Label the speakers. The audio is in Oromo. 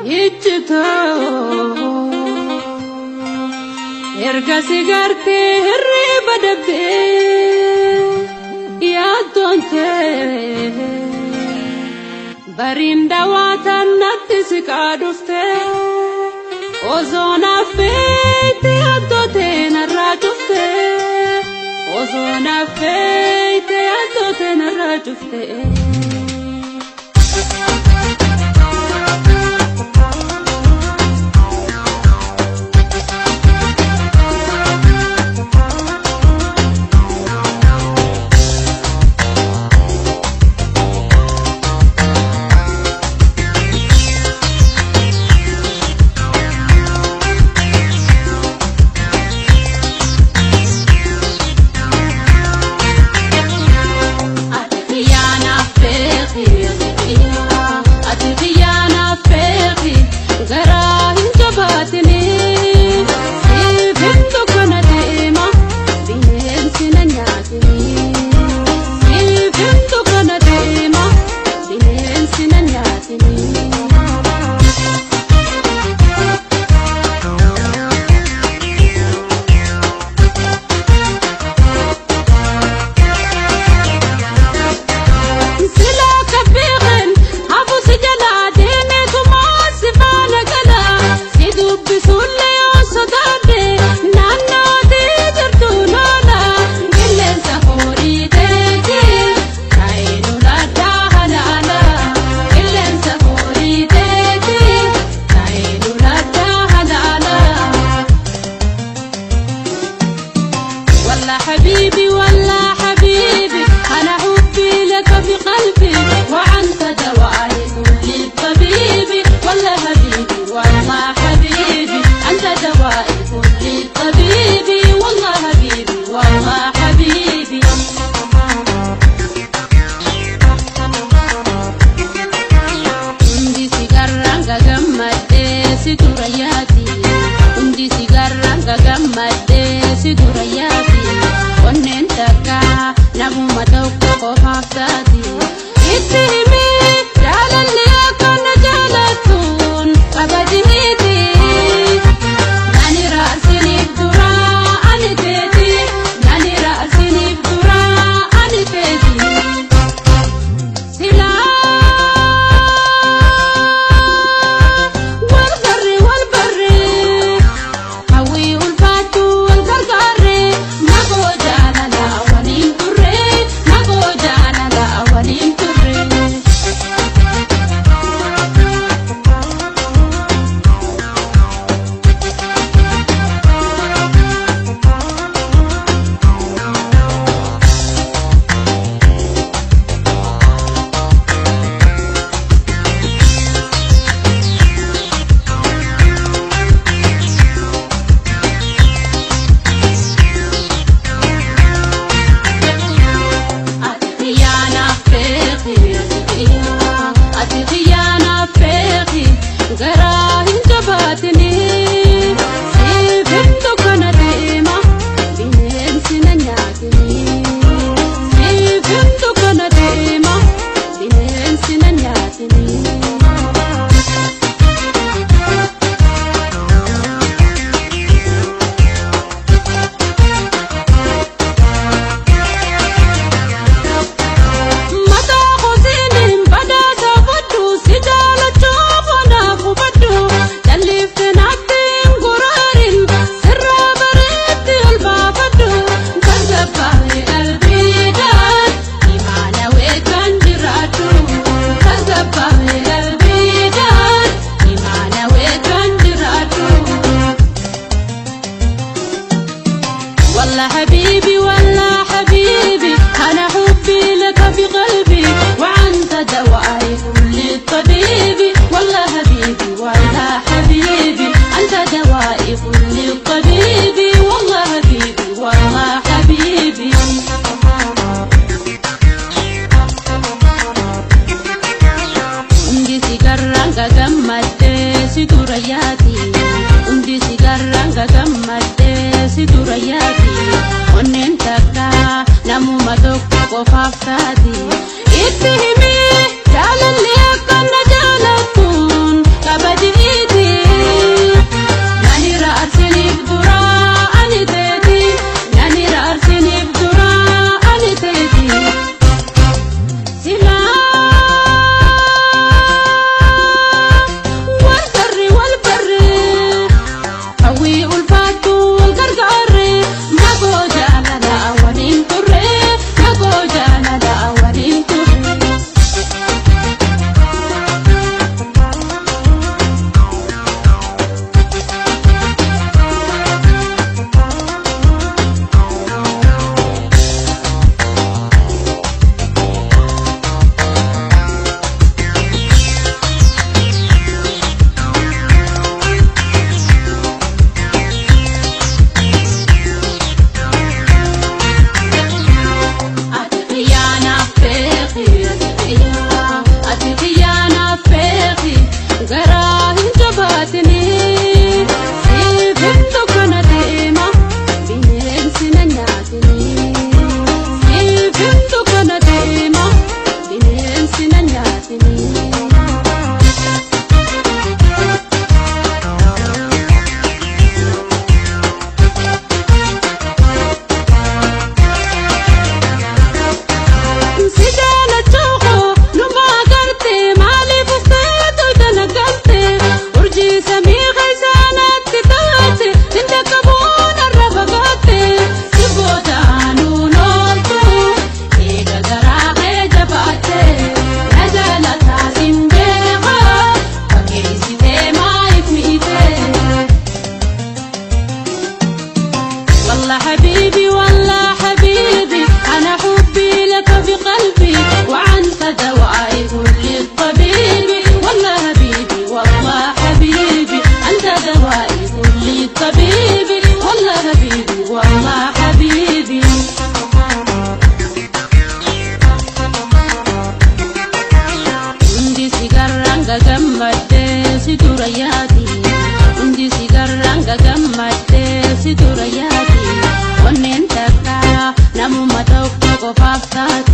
Speaker 1: Ijjitoo erga si gartee hirriba dabdee yaaddoon kee bariin daawwataan natti siqaa dhuftee osoo naaf beekte yaaddoo narraa cuftee osoo naaf beekte yaaddoo narraa cuftee. حبيبي والله حبيبي أنا حبي لك في قلبي وأنت دوائي كل الطبيب والله حبيبي والله حبيبي أنت دوائي كل الطبيب والله حبيبي والله حبيبي. Hundi si garraan gagammadhee si dura yaati. Hundi si garraan gagammadhee si dura yaati. Onneen takka namuma tokko qofaaf taati. Itti himee jaalalli akka na jaalattuun kabajniiti. Nani raasiniif dura ani teeti. Nani raasiniif dura ani teeti. Silaa wal garri wal barri hawwii ulfaatu wal gargaarri nagoo jaalala waliin turre nagoo jaalala waliin turre. Ati xiyyaana feeti garaa hin jabaatini siifin dukkana deema bineensi na nyaatini siifin dukkana deema bineensi na nyaatini. والله حبيبي والله حبيبي أنا حبي لك في قلبي وأنت دوائي كل الطبيب والله حبيبي والله حبيبي أنت دوائي كل الطبيب والله حبيبي والله حبيبي. Hundi si garraan gagammadhee si dura yaati. Hundi si garraan gagammadhee si dura yaati. Onneen takka namuma tokko qofaaf taati. Itti himee jaalalli akka na jaalattuun kabajni. Gammaddee si dura yaati, hundi si garraan gagammaddee si dura yaati. Onneen takka namuma tokko qofaaf taati.